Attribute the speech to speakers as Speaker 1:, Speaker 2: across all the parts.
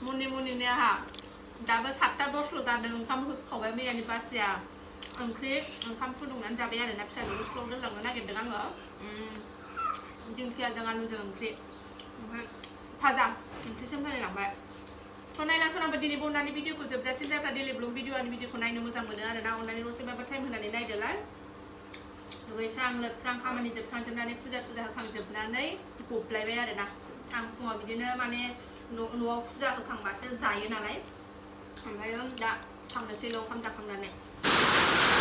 Speaker 1: मुनि हा दाबो 7टा 10ल' जादों ओंखाम होखावबाय मैयानि बासिया ओंखाम फुदुंनानै जाबाय आरोना फिसाजो स्कुलाव दोनलांनो नागिरदों आङो दिंखियाजों आलुजों ओंख्रि ओमफ्राय भाजा ओंख्रिसिम फालिलांबाय नायला सोरनाबा दिनै बनानि भिडिअखौ जोबजासिम जायफ्रा डेलि ब्लग भिडिअखौ नायनो मोजां मोनो आरोना अननानै दसेबाबो टाइम होनानै नायदोलाय दुगैस्रां लोबस्रां खामानि जोबस्रांजोबनानै फुजा होखांजोबनानै गब्लायबाय आरोना आं फुङाव बिदिनो माने न'आव फुजा होखांबासो जायो नालाय ओमफ्राय दा थांनोसैल' ओंखाम जाखांनानै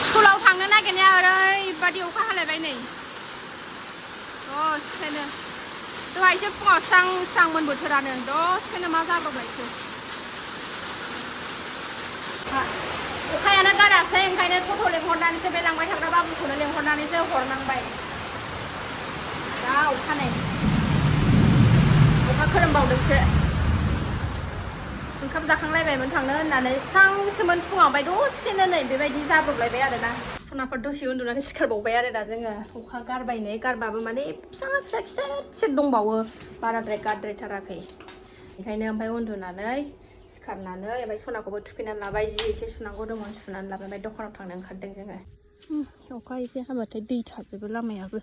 Speaker 1: स्कुलाव थांनो नागिरनाया ओरैबादि अखा हालायबाय नै दसेनो दहायसो फुङाव स्रांमोन बोथोरानो दसेनो मा जाब्रबलायसो अखायानो गारासै ओंखायनो टट' लेंहरनानैसो बे लांबाय थाग्रा बाबुखौनो लेंहरनानैसो हरनांबाय दा अखा नै अखा खोरोमबावदोंसो ओंखाम जाखांलायबायमोन थांनो होननानै स्रांसोमोन फुङाव ओमफ्राय दसेनो नै बेबायदि जाब्रबलायबाय आरोना सनाफोर दसे उन्दुनानै सिखारबावबाय आरो दा जोङो अखा गारबाय नै गारबाबो माने फिसा दंबावो बाराद्राय गारद्रायथाराखै ओंखायनो ओमफ्राय उन्दुनानै सिखारनानै ओमफ्राय सनाखौबो थुखैनानै लाबाय जि एसे सुनांगौ दंमोन सुनानै लाबाय ओमफ्राय दखानाव थांनो ओंखारदों जोङो अखा एसे हाबाथाय दै थाजोबो लामायाबो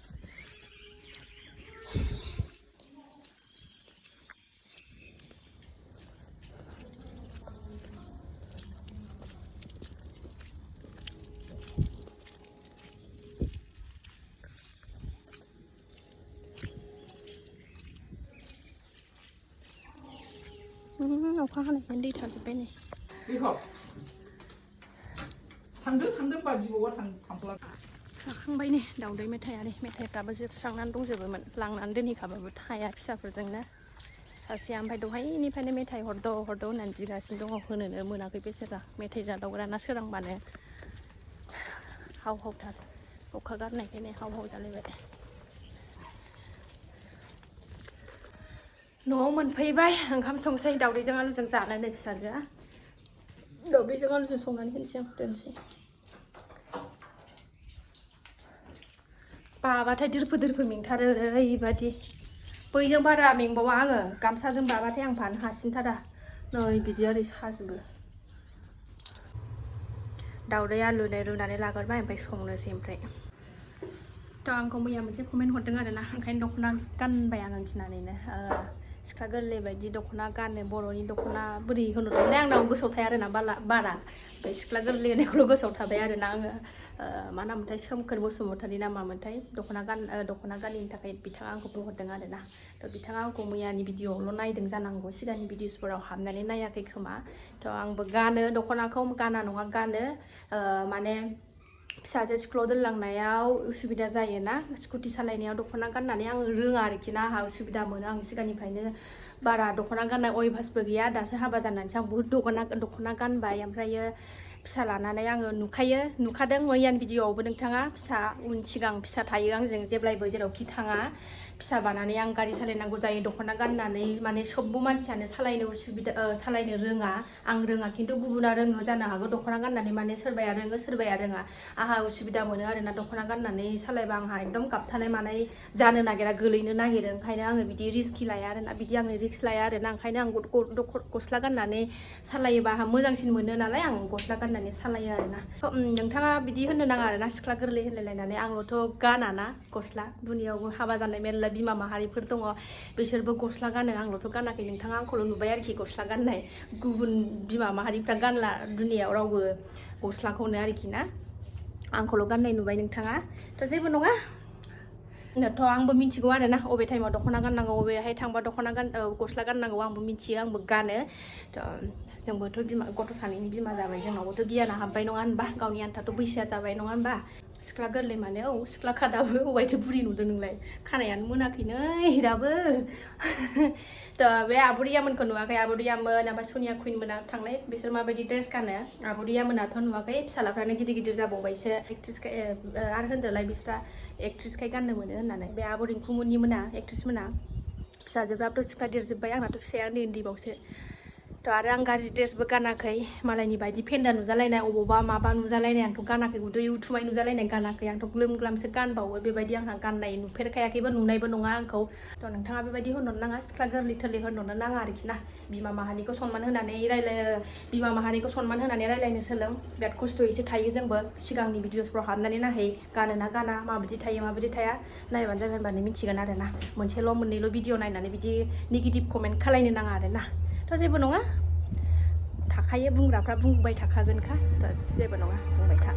Speaker 1: अखा हानायखायनो दै थाजोब्बाय नै जाखांबाय नै दाउदै मेथाइफ्राबो जोबस्रांनानै दंजोबोमोन लांनानै दोनहैखाबाबो थाया फिसाफोरजोंनो सासेया ओमफ्राय दहायनिफ्रायनो मेथाइ हरद' होननानै बिगासिनो दङ होनोनो मोनाखै बेसोरा मेथाइ जादावग्राना सोरांबानो हाव हावथार अखा गारनायखायनो हाव हाव जालायबाय न'आव मोनफैबाय ओंखाम संसै दाउदैजों आलुजों जानानै फिसाजोआ दाउदैजों आलुजों संनानै होनोसै आं दोनसै बाबाथाय दोरफो मेंथारो ओरैबादि बैजों बारा मेंबावा आङो गामसाजों बाबाथाय आं फानो हासिनथारा नै बिदि ओरै साजोबो दाउदै आलु रुनानै लाग्रोबाय ओमफ्राय संनोसै ओमफ्राय आंखौ मैया मोनसे कमेन्ट हरदों आरोना ओंखायनो दख'ना गानबाय आङो गिनानैनो सिख्ला गोरलै बायदि दख'ना गानो बर'नि दख'ना बोरै होनहरदोंमोनलाय आंनाव गोसोआव थाया आरोना बारा ओमफ्राय सिख्ला गोरलै होननायखौल' गोसोआव थाबाय आरोना आङो मा नाममोनथाय सोमखोर बसुमतारी ना मामोनथाय दख'ना गानिनि थाखाय बिथाङा आंखौ बुंहरदों आरोना बिथाङा आंखौ मैयानि भिडिअ'आवल' नायदों जानांगौ सिगांनि भिडिअसफोराव हाबनानै नायाखै खोमा आंबो गानो दख'नाखौ गाना नङा गानो माने फिसाजो स्कुलाव दोनलांनायाव उसुबिदा जायोना स्कुटि सालायनायाव दख'ना गाननानै आं रोङा आरोखि ना आंहा उसुबिदा मोनो आं सिगांनिफ्रायनो बारा दख'ना गाननाय अयभासबो गैया दासो हाबा जानानैसो आं बुहुत दख'ना गानबाय ओमफ्रायो फिसा लानानै आङो नुखादों मैयानि भिडिअ'आवबो नोंथाङा फिसा उन सिगां फिसा थायो आंजों जेब्लायबो जेरावखि थाङा फिसा बानानै आं गारि सालायनांगौ जायो दख'ना गाननानै माने सबबो मानसियानो सालायनो रोङा आं रोङा खिन्थु गुबुना रोङो जानो हागौ दख'ना गाननानै माने सोरबाया रोङो सोरबाया रोङा आंहा उसुबिदा मोनो आरोना दख'ना गाननानै सालायबा आंहा एकदम गाबथानाय मानाय जानो नागिरा गोलैनो नागिरो ओंखायनो आङो बिदि रिस्कि लाया आरोना बिदि आङो रिस्क लाया आरोना ओंखायनो आं गस्ला गाननानै सालायोबा आंहा मोजांसिन मोनो नालाय आं गस्ला गाननानै सालायो आरोना नोंथाङा बिदि होननो नाङा आरोना सिख्ला गोरलै होनलायलायनानै आंल'थ' गानाना गस्ला दुनियावबो हाबा जानाय मेरला बिमा माहारिफोर दङ बिसोरबो गस्ला गानो आंल'थ' गानाखै नोंथाङा आंखौल' नुबाय आरोखि गस्ला गाननाय गुबुन बिमा माहारिफ्रा गानला दुनियाव रावबो गस्लाखौनो आरोखि ना आंखौल' गाननाय नुबाय नोंथाङा जेबो नङा आंबो मिथिगौ आरोना अबे टाइमाव दख'ना गाननांगौ अबेहाय थांबा गस्ला गाननांगौ आंबो मिथियो आंबो गानो जोंबोथ' गथ' सानैनि बिमा जाबाय जोंनावबोथ' गियाना हाबबाय नङा होनबा गावनि आन्थाथ' बैसोआ जाबाय नङा होनबा सिख्ला गोरलै माने सिख्ला खादाबो अबायथो बुरि नुदों नोंलाय खानायानो मोनाखैनो दाबो बे आब'रियामोनखौ नुवाखै आब'रियामोन ओमफ्राय सनिया कुइन मोना थांनाय बिसोर माबायदि ड्रेस गानो आब'रियामोनाथ' नुवाखै फिसालाफ्रानो गिदिर जाबावबायसो एक्ट्रिसखाय आरो होनदोलाय बिस्रा एक्ट्रिसखाय गाननो मोनो होननानै बे आब' रिंकुमोननि मोना एक्ट्रिस मोना फिसाजोफ्राबोथ' सिख्ला देरजोब्बाय आंनाथ' फिसाया उन्दैबावसो थ' आरो आं गाज्रि ड्रेसबो गानाखै मालायनि बायदि फेन्दा नुजालायनाय अबावबा माबा नुजालायनाय आंथ' गानाखै उदै उथुमाय नुजालायनाय गानाखै आंथ' ग्लोम ग्लामसो गानबावो बेबायदि आंहा गाननाय नुफेरखायाखैबो नुनायबो नङा आंखौ थ' नोंथाङा बेबायदि होनहरनो नाङा सिख्ला गोरलै थोरलै होनहरनो नाङा आरोखि ना बिमा माहारिखौ सनमान होनानै बिमा माहारिखौ सनमान होनानै रायलायनो सोलों बिराद खस्थ'यैसो थायो जोंबो सिगांनि भिडिअसफ्राव हाबनानै नाहै गानो ना गाना माबायदि थायो माबायदि थाया नायबानो जाबाय होनबानो मिथिगोन आरो ना मोनसेल' मोननैल' भिडिअ नायनानै बिदि नेगेटिभ कमेन्ट खालायनो नाङा आरो ना थ' जेबो नङा थाखायो बुंग्राफ्रा बुंबाय थाखागोनखा थ' जेबो नङा बुंबाय था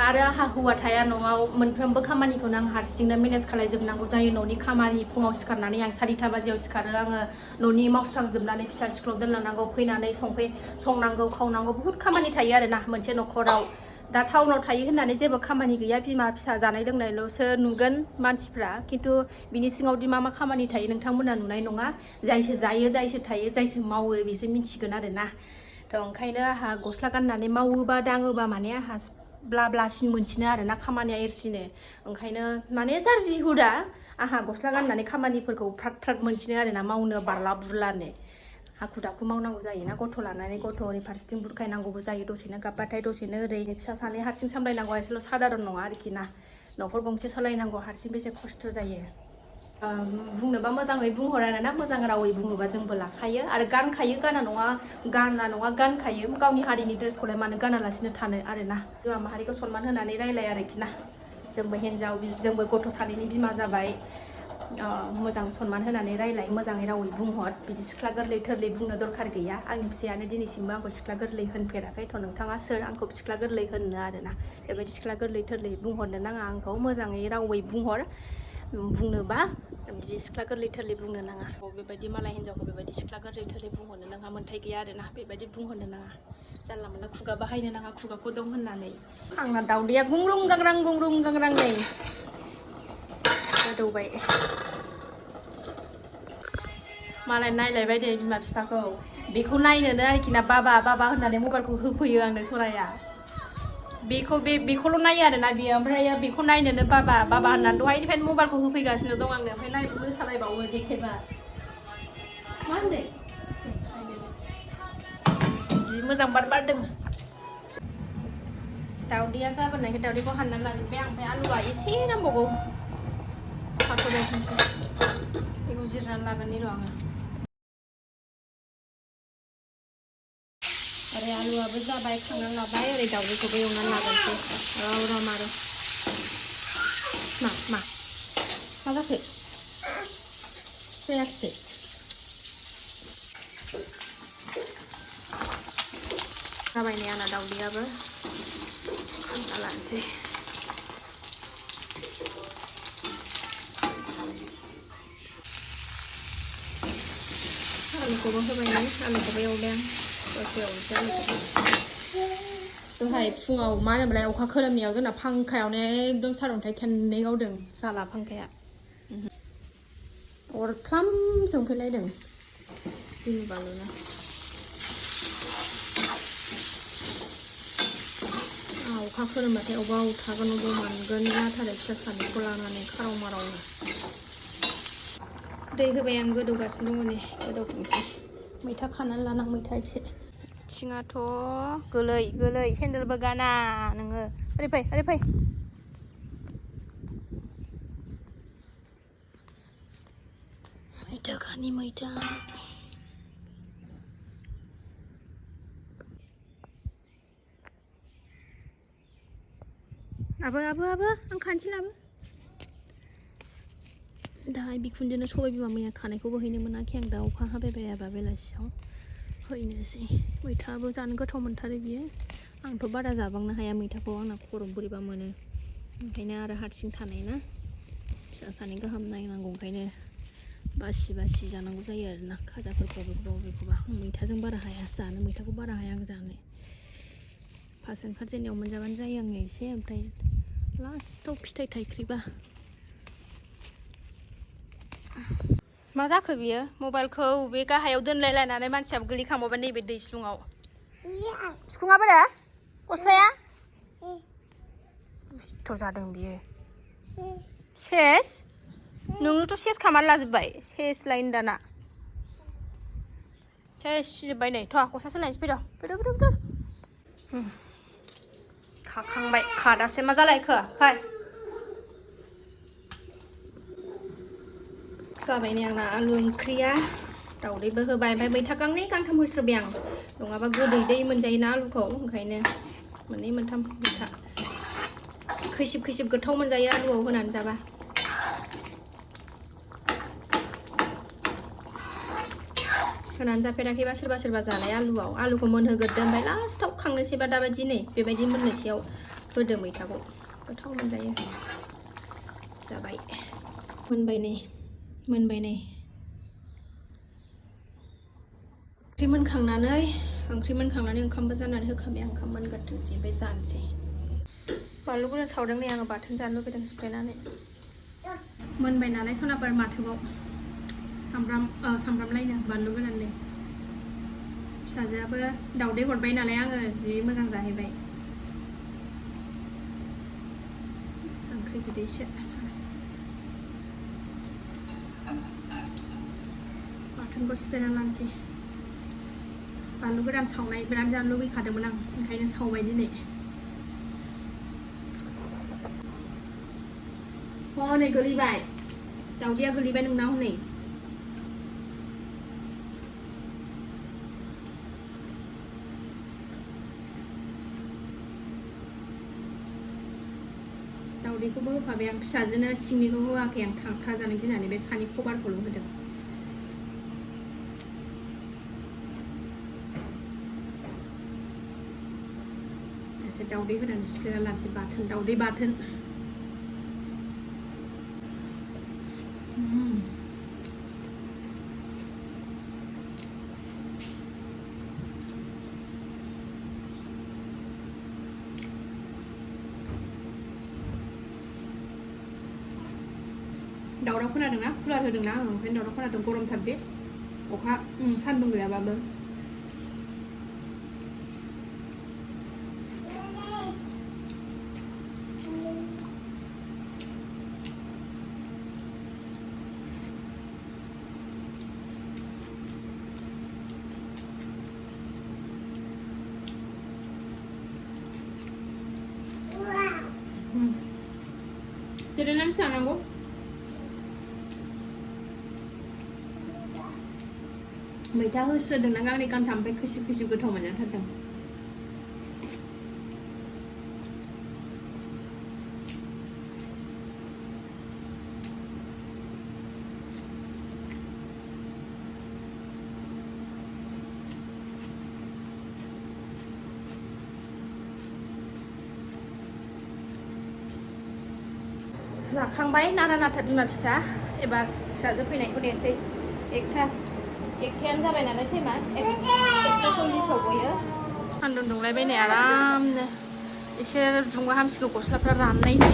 Speaker 1: आरो आंहा हौवा थाया न'आव मोनफ्रोमबो खामानिखौनो आं हारसिंनो मेनेज खालायजोबनांगौ जायो न'नि खामानि फुङाव सिखारनानै आं 4टा बाजियाव सिखारो आङो न'नि मावस्रांजोबनानै फिसा स्कुलाव दोनलांनांगौ फैनानै संनांगौ खावनांगौ बुहुत खामानि थायो आरो ना मोनसे न'खराव दा टाउनाव थायो होननानै जेबो खामानि गैया बिमा फिसा जानाय लोंनायल'सो नुगोन मानसिफ्रा खिन्थु बिनि सिङावदि मा मा खामानि थायो नोंथांमोना नुनाय नङा जायसो जायो जायसो थायो जायसो मावो बेसो मिथिगोन आरो ना थ' ओंखायनो आंहा गस्ला गाननानै मावोबा दाङोबा माने आंहा ब्ला ब्लासिन मोनसिनो आरो ना खामानिया एरसिनो ओंखायनो माने जारजि हुदा आंहा गस्ला गाननानै खामानिफोरखौ फ्राद फ्राद मोनसिनो आरो ना मावनो बारला बुरलानो हाखु दाखु मावनांगौ जायोना गथ' लानानै गथ' ओरै फारसेथिं बुरखायनांगौबो जायो दसेनो गाबबाथाय दसेनो ओरै फिसा सानै हारसिं सामलायनांगौ एसेल' सादारन नङा आरोखि ना न'खर गंसे सालायनांगौ हारसिं बेसे खस्थ' जायो बुंनोबा मोजाङै बुंहर आरो ना मोजां रावै बुङोबा जोंबो लाखायो आरो गानखायो गाना नङा गानखायो गावनि हारिनि ड्रेसखौलाय मानो गानालासिनो थानो आरो ना बिमा माहारिखौ सनमान होनानै रायलाय आरोखि ना जोंबो हिन्जाव जोंबो गथ' सानैनि बिमा जाबाय मोजां सनमान होनानै रायलाय मोजाङै रावै बुंहर बिदि सिख्ला गोरलै थोरलै बुंनो दरखार गैया आंनि फिसायानो दिनैसिमबो आंखौ सिख्ला गोरलै होनफेराखै थ' नोंथाङा सोर आंखौ सिख्ला गोरलै होननो आरोना बेबायदि सिख्ला गोरलै थोरलै बुंहरनो नाङा आंखौ मोजाङै रावै बुंहर बुंनोबा बिदि सिख्ला गोरलै थोरलै बुंनो नाङा बेबायदि मालाय हिन्जावखौ बेबायदि सिख्ला गोरलै थोरलै बुंहरनो नोंहा मोन्थाय गैया आरोना बेबायदि बुंहरनो नाङा जानला मोनला खुगा बाहायनो नाङा खुगाखौ दं होननानै आंना दावदैया गुंग्रुं गांग्रां नै गोदौबाय मालाय नायलायबाय दे बिमा बिफाखौ बेखौ नायनोनो आरोखि ना बाबा होननानै मबाइलखौ होफैयो आंनो सनाया बेखौल' नायो आरोना बियो ओमफ्राय बेखौ नायनोनो बाबा होननानै दहायनिफ्रायनो मबाइलखौ होफैगासिनो दं आंनो ओमफ्राय मोसालायबावो देखायबा मा होनदों जि मोजां बारदों दावदैया जागोननायखाय दावदैखौ हाननानै लाजोब्बाय आं ओमफ्राय आलुआ एसे नांबावगौ हाथ'बाय खनसे बेखौ जिरनानै लागोन र' आङो ओरै आलुआबो जाबाय खांनानै लाबाय ओरै दावदैखौबो एवनानै लागोनसै र' मारो मा जाखो जायाखिसै जाबाय नै आंना दावदैयाबो लानोसै आलुखौबो होबाय नै आलुखौबो एवबाय आं दसे एवनोसै आलुखौबो दहाय फुङाव मा होनोमोनलाय अखा खोरोमनायाव जोंना फांखायावनो एकदम सारअन्थाइ खेननै गावदों जाला फांखाया अरफ्लाम जोंफैलायदों गिलुबालुनो अखा खोरोमबाथाय अबाव थागोन अबाव मानगोन जाथारो फिसा सानैखौ लानानै खाराव मारावनो दै होबाय आं गोदौगासिनो दङ नै गोदौथोंसै मैथा खानानै लानां मैथा एसे आथिङाथ' गोलै सेन्देलबो गाना नोङो ओरै फै मैथा खानि मैथा आबो आं खानसै लाबो दाहाय बिखुनजोनो सबाय बिमा मैया खानायखौबो हैनो मोनाखै आं दा अखा हाबाय बायाबा बेलासियाव हैनोसै मैथाबो जानो गोथाव मोनथारो बियो आंथ' बारा जाबांनो हाया मैथाखौ आंना खर' बोरैबा मोनो ओंखायनो आरो हारसिं थानाय ना फिसा सानै गाहाम नायनांगौ ओंखायनो बासि जानांगौ जायो आरोना खाजाफोरखौ बबेखौबा मैथाजों बारा हाया जानो मैथाखौ बारा हाया आं जानो फार्स्ट ओंखारजेननायाव मोनजाबानो जायो आङो एसे ओमफ्राय लास्टाव फिथाइ थाइख्रिबा मा जाखो बियो मबाइलखौ बे गाहायाव दोनलायलायनानै मानसियाबो गोलैखांबावबाय नैबे दैस्लुङाव सिफुङा बोरो गस्लाया दुस्थ' जादों बियो सेस नोंनोथ' सेस खामानि लाजोब्बाय सेस लायनो दाना सिजोब्बाय नै थ' गस्ला सोलायनोसै फैद' खाखांबाय खादासे मा जालायखो फै जाबाय नै आंना आलु ओंख्रिया दाउदैबो होबाय ओमफ्राय मैथा गांनै गांथाम होस्रोबाय आं नङाबा गोदै दै मोनजायोना आलुखौ ओंखायनो मोननै मोनथाम मैथा खैसिब गोथाव मोनजायो आलुआव होनानै जाबा होनानै जाफेराखैबा सोरबा जानाय आलुखौ मोनहोगोरदो ओमफ्राय लास्टाव खांनोसैबा दाबायदि नै बेबायदि मोननोसैयाव होदो मैथाखौ गोथाव मोनजायो जाबाय मोनबाय नै ओंख्रि मोनखांनानै ओंखामबो जाननानै होखाबाय आं ओंखाम मोनगोरथोंसै ओमफ्राय जानोसै बानलु गोरान सावदों नै आङो बाथोन जानो लुबैदों सिफ्लेनानै मोनबाय नालाय सनाफोर माथोबाव सामब्राम लायनो बानलु गोरान नै फिसाजोआबो दाउदै हरबाय नालाय आङो जि मोजां जाहैबाय ओंख्रि बिदैसो बाथोनखौ सिफ्लेना लानोसै बानलु गोरान सावनाय बिराद जानो लुबैखादोंमोन आं ओंखायनो सावबाय दिनै हनै गोलैबाय दाउदैया गोलैबाय नोंना हनै दाउदैखौबो होफाबाय आं फिसाजोनो सिंनिखौ होआखै आं थांथा जानो गिनानै बे सानि खबारखौल' होदों एसे दाउदै होनानै सिफ्लेना लानोसै दाउदै बाथोन दावराव खोनादोंना कुलार होदोंना आं ओंखायनो दावराव खोनादों गरमथार बे अखा सान्दुं गैयाबाबो जिरायनानै जानांगौ मैथा होस्रोदोंना गांनै गांथाम ओमफ्राय खैसिब गोथाव मोनजाथारदों जाखांबाय नारा नाथा बिमा फिसा एबार फिसाजो फैनायखौ नेनोसै एकथायानो जाबाय नालाय टाइमा 1:40 गयो सान्दुं दुंलायबाय नै आरामनो एसे दुंबा हामसिगौ गस्लाफ्रा राननायनि